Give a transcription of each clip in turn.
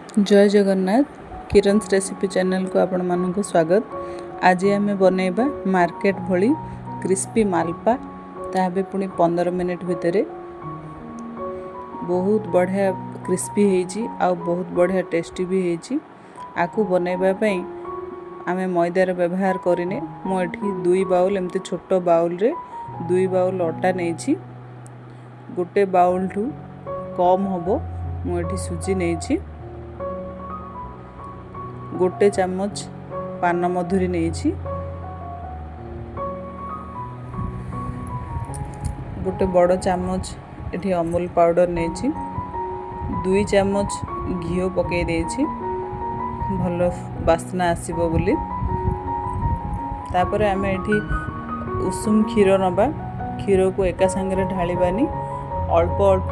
ଜୟ Jagannath. କିରନ୍ସ recipe ଚ୍ୟାନେଲକୁ ଆପଣମାନଙ୍କୁ ସ୍ୱାଗତ। ଆଜି ଆମେ ବନେଇବା ମାର୍କେଟ ଭଳି କ୍ରିସ୍ପି ମାଲପା, ତାହା ବି ପୁଣି 15 ମିନିଟ୍ ଭିତରେ। ବହୁତ ବଢ଼ିଆ କ୍ରିସ୍ପି ହେଇଛି ଆଉ ବହୁତ ବଢ଼ିଆ ଟେଷ୍ଟି ବି ହେଇଛି। ଆକୁ ବନେଇବା ପାଇଁ ଆମେ ମଇଦାର ବ୍ୟବହାର କରିନେ। ମୁଁ ଏଠି 2 ବାଉଲ୍, ଏମିତି ଛୋଟ ବାଉଲ୍ରେ 2 ବାଉଲ୍ ଅଟା ନେଇଛି। ଗୋଟେ ବାଉଲ୍ଠୁ କମ୍ ହେବ ମୁଁ ଏଠି ସୁଜି ନେଇଛି। ଗୋଟେ ଚାମଚ ପାନ ମଧୁରୀ ନେଇଛି। ଗୋଟେ ବଡ଼ ଚାମଚ ଏଠି ଅମୁଲ ପାଉଡ଼ର ନେଇଛି। 2 ଚାମଚ ଘିଅ ପକାଇ ଦେଇଛି, ଭଲ ବାସ୍ନା ଆସିବ ବୋଲି। ତାପରେ ଆମେ ଏଠି ଉଷୁମ କ୍ଷୀର ନେବା। କ୍ଷୀରକୁ ଏକା ସାଙ୍ଗରେ ଢାଳିବାନି, ଅଳ୍ପ ଅଳ୍ପ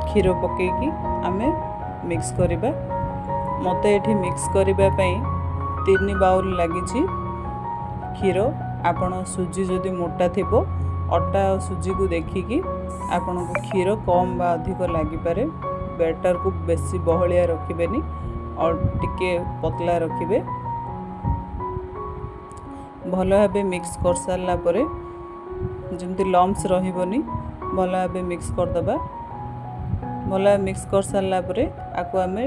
କ୍ଷୀର ପକାଇକି ଆମେ ମିକ୍ସ କରିବା। ମୋତେ ଏଠି ମିକ୍ସ କରିବା ପାଇଁ 3 ବାଉଲ୍ ଲାଗିଛି କ୍ଷୀର। ଆପଣ ସୁଜି ଯଦି ମୋଟା ଥିବ, ଅଟା ଆଉ ସୁଜିକୁ ଦେଖିକି ଆପଣଙ୍କୁ କ୍ଷୀର କମ୍ ବା ଅଧିକ ଲାଗିପାରେ। ବ୍ୟାଟର୍କୁ ବେଶୀ ବହଳିଆ ରଖିବେନି, ଟିକେ ପତଳା ରଖିବେ। ଭଲ ଭାବେ ମିକ୍ସ କରିସାରିଲା ପରେ, ଯେମିତି ଲମ୍ପସ୍ ରହିବନି, ଭଲ ଭାବେ ମିକ୍ସ କରିଦେବା। ଭଲ ଭାବେ ମିକ୍ସ କରିସାରିଲା ପରେ ଆକୁ ଆମେ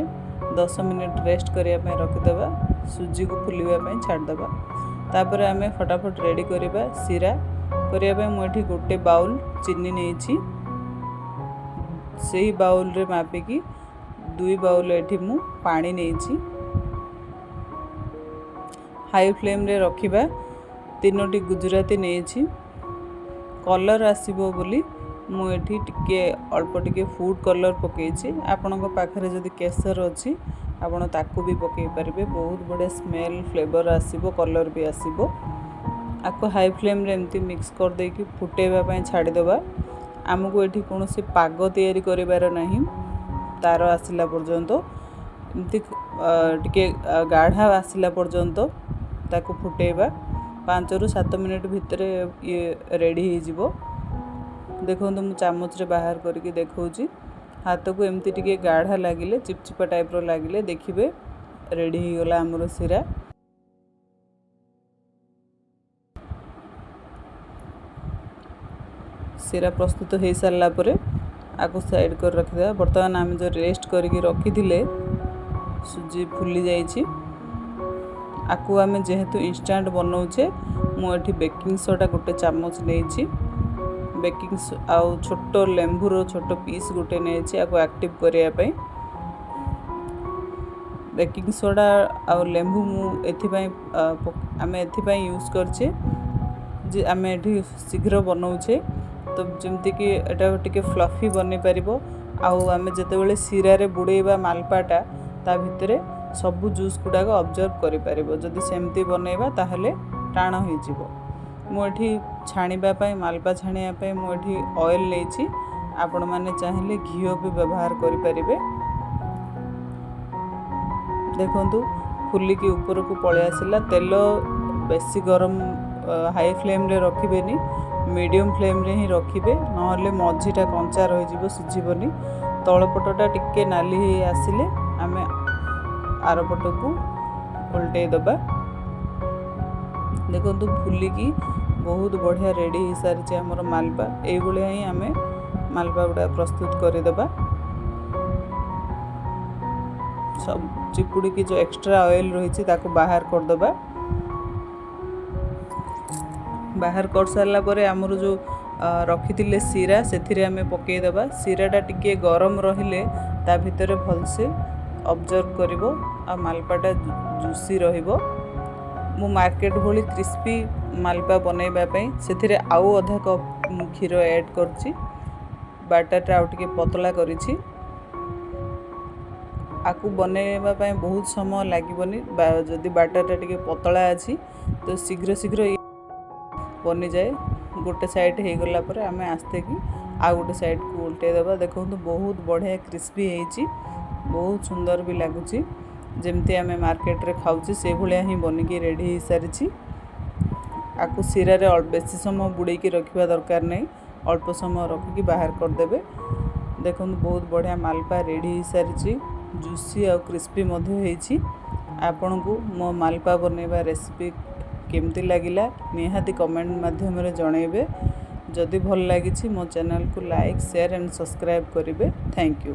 10 ମିନିଟ୍ ରେଷ୍ଟ କରିବା ପାଇଁ ରଖିଦେବା, ସୁଜିକୁ ଫୁଲିବା ପାଇଁ ଛାଡ଼ିଦେବା। ତାପରେ ଆମେ ଫଟାଫଟ ରେଡ଼ି କରିବା। ଶିରା କରିବା ପାଇଁ ମୁଁ ଏଠି ଗୋଟେ ବାଉଲ୍ ଚିନି ନେଇଛି। ସେଇ ବାଉଲ୍ରେ ମାପିକି 2 ବାଉଲ୍ ଏଠି ମୁଁ ପାଣି ନେଇଛି। ହାଇ ଫ୍ଲେମ୍ରେ ରଖିବା। 3ଟି ଗୁଜୁରାତି ନେଇଛି। କଲର୍ ଆସିବ ବୋଲି ମୁଁ ଏଠି ଟିକେ ଅଳ୍ପ ଟିକେ ଫୁଡ଼୍ କଲର୍ ପକାଇଛି। ଆପଣଙ୍କ ପାଖରେ ଯଦି କେଶର ଅଛି, ଆପଣ ତାକୁ ବି ପକାଇ ପାରିବେ। ବହୁତ ବଢ଼ିଆ ସ୍ମେଲ୍, ଫ୍ଲେଭର୍ ଆସିବ, କଲର୍ ବି ଆସିବ। ଆକୁ ହାଇ ଫ୍ଲେମ୍ରେ ଏମିତି ମିକ୍ସ କରିଦେଇକି ଫୁଟେଇବା ପାଇଁ ଛାଡ଼ିଦେବା। ଆମକୁ ଏଠି କୌଣସି ପାଗ ତିଆରି କରିବାର ନାହିଁ। ତାର ଆସିଲା ପର୍ଯ୍ୟନ୍ତ, ଏମିତି ଟିକେ ଗାଢ଼ା ଆସିଲା ପର୍ଯ୍ୟନ୍ତ ତାକୁ ଫୁଟେଇବା। 5ରୁ 7 ମିନିଟ୍ ଭିତରେ ଇଏ ରେଡ଼ି ହେଇଯିବ। ଦେଖନ୍ତୁ, ମୁଁ ଚାମଚରେ ବାହାର କରିକି ଦେଖାଉଛି। ହାତକୁ ଏମିତି ଟିକେ ଗାଢ଼ା ଲାଗିଲେ, ଚିପଚିପା ଟାଇପ୍ର ଲାଗିଲେ, ଦେଖିବେ ରେଡ଼ି ହେଇଗଲା ଆମର ଶିରା। ଶିରା ପ୍ରସ୍ତୁତ ହେଇସାରିଲା ପରେ ଆକୁ ସାଇଡ଼୍ କରି ରଖିଦେବା। ବର୍ତ୍ତମାନ ଆମେ ଯେଉଁ ରେଷ୍ଟ କରିକି ରଖିଥିଲେ, ସୁଜି ଫୁଲି ଯାଇଛି। ଆକୁ ଆମେ ଯେହେତୁ ଇନଷ୍ଟାଣ୍ଟ ବନାଉଛେ, ମୁଁ ଏଠି ବେକିଂ ସୋଡ଼ା ଗୋଟେ ଚାମଚ ନେଇଛି। ବେକିଂ ଆଉ ଛୋଟ ଲେମ୍ବୁର ଛୋଟ ପିସ୍ ଗୋଟେ ନେଇଛି ଆକୁ ଆକ୍ଟିଭ୍ କରିବା ପାଇଁ। ବେକିଂ ସୋଡ଼ା ଆଉ ଲେମ୍ବୁ ମୁଁ ଏଥିପାଇଁ, ଆମେ ଏଥିପାଇଁ ୟୁଜ୍ କରିଛେ ଯେ ଆମେ ଏଠି ଶୀଘ୍ର ବନାଉଛେ, ତ ଯେମିତିକି ଏଇଟା ଟିକେ ଫ୍ଲଫି ବନେଇପାରିବ ଆଉ ଆମେ ଯେତେବେଳେ ଶିରାରେ ବୁଡ଼େଇବା ମାଲପାଟା, ତା ଭିତରେ ସବୁ ଜୁସ୍ ଗୁଡ଼ାକ ଅବଜର୍ଭ କରିପାରିବ। ଯଦି ସେମିତି ବନେଇବା, ତାହେଲେ ଟାଣ ହେଇଯିବ। ମୁଁ ଏଠି ଛାଣିବା ପାଇଁ, ମାଲପା ଛାଣିବା ପାଇଁ ମୁଁ ଏଠି ଅଏଲ୍ ନେଇଛି। ଆପଣମାନେ ଚାହିଁଲେ ଘିଅ ବି ବ୍ୟବହାର କରିପାରିବେ। ଦେଖନ୍ତୁ, ଫୁଲିକି ଉପରକୁ ପଳେଇ ଆସିଲା। ତେଲ ବେଶୀ ଗରମ, ହାଇ ଫ୍ଲେମ୍ରେ ରଖିବେନି, ମିଡ଼ିୟମ୍ ଫ୍ଲେମ୍ରେ ହିଁ ରଖିବେ, ନହେଲେ ମଝିଟା କଞ୍ଚା ରହିଯିବ, ସିଝିବନି। ତଳ ପଟଟା ଟିକେ ନାଲି ହେଇ ଆସିଲେ ଆମେ ଆର ପଟକୁ ଓଲଟେଇ ଦେବା। ଦେଖନ୍ତୁ, ଫୁଲିକି ବହୁତ ବଢ଼ିଆ ରେଡ଼ି ହେଇସାରିଛି ଆମର ମାଲପା। ଏଇଭଳିଆ ହିଁ ଆମେ ମାଲପା ଗୁଡ଼ା ପ୍ରସ୍ତୁତ କରିଦେବା। ସବୁ ଚିପୁଡ଼ିକି ଯେଉଁ ଏକ୍ସଟ୍ରା ଅଏଲ୍ ରହିଛି, ତାକୁ ବାହାର କରିଦେବା। ବାହାର କରିସାରିଲା ପରେ ଆମର ଯେଉଁ ରଖିଥିଲେ ଶିରା, ସେଥିରେ ଆମେ ପକାଇଦେବା। ଶିରାଟା ଟିକେ ଗରମ ରହିଲେ ତା ଭିତରେ ଭଲସେ ଅବଜର୍ଭ କରିବ ଆଉ ମାଲପାଟା ଜୁସି ରହିବ। ମୁଁ ମାର୍କେଟ ଭଳି କ୍ରିସ୍ପି ମାଲପା ବନେଇବା ପାଇଁ ସେଥିରେ ଆଉ ଅଧା କପ୍ ମୁଁ କ୍ଷୀର ଆଡ଼୍ କରିଛି। ବାଟରଟା ଆଉ ଟିକେ ପତଳା କରିଛି। ଆକୁ ବନେଇବା ପାଇଁ ବହୁତ ସମୟ ଲାଗିବନି। ଯଦି ବାଟରଟା ଟିକେ ପତଳା ଅଛି, ତ ଶୀଘ୍ର ଶୀଘ୍ର ବନିଯାଏ। ଗୋଟେ ସାଇଡ଼୍ ହେଇଗଲା ପରେ ଆମେ ଆସ୍ତେକି ଆଉ ଗୋଟେ ସାଇଡ଼୍କୁ ଓଲଟେଇ ଦେବା। ଦେଖନ୍ତୁ, ବହୁତ ବଢ଼ିଆ କ୍ରିସ୍ପି ହେଇଛି, ବହୁତ ସୁନ୍ଦର ବି ଲାଗୁଛି। ଯେମିତି ଆମେ ମାର୍କେଟରେ ଖାଉଛେ, ସେଇଭଳିଆ ହିଁ ବନିକି ରେଡ଼ି ହେଇସାରିଛି। ଆକୁ ଶିରାରେ ବେଶୀ ସମୟ ବୁଡ଼େଇକି ରଖିବା ଦରକାର ନାହିଁ, ଅଳ୍ପ ସମୟ ରଖିକି ବାହାର କରିଦେବେ। ଦେଖନ୍ତୁ, ବହୁତ ବଢ଼ିଆ ମାଲପା ରେଡ଼ି ହେଇସାରିଛି। ଜୁସି ଆଉ କ୍ରିସ୍ପି ମଧ୍ୟ ହେଇଛି। ଆପଣଙ୍କୁ ମୋ ମାଲପା ବନେଇବା ରେସିପି କେମିତି ଲାଗିଲା, ନିହାତି କମେଣ୍ଟ ମାଧ୍ୟମରେ ଜଣାଇବେ। ଯଦି ଭଲ ଲାଗିଛି, ମୋ ଚ୍ୟାନେଲକୁ ଲାଇକ୍, ସେୟାର ଆଣ୍ଡ ସବସ୍କ୍ରାଇବ୍ କରିବେ। Thank you.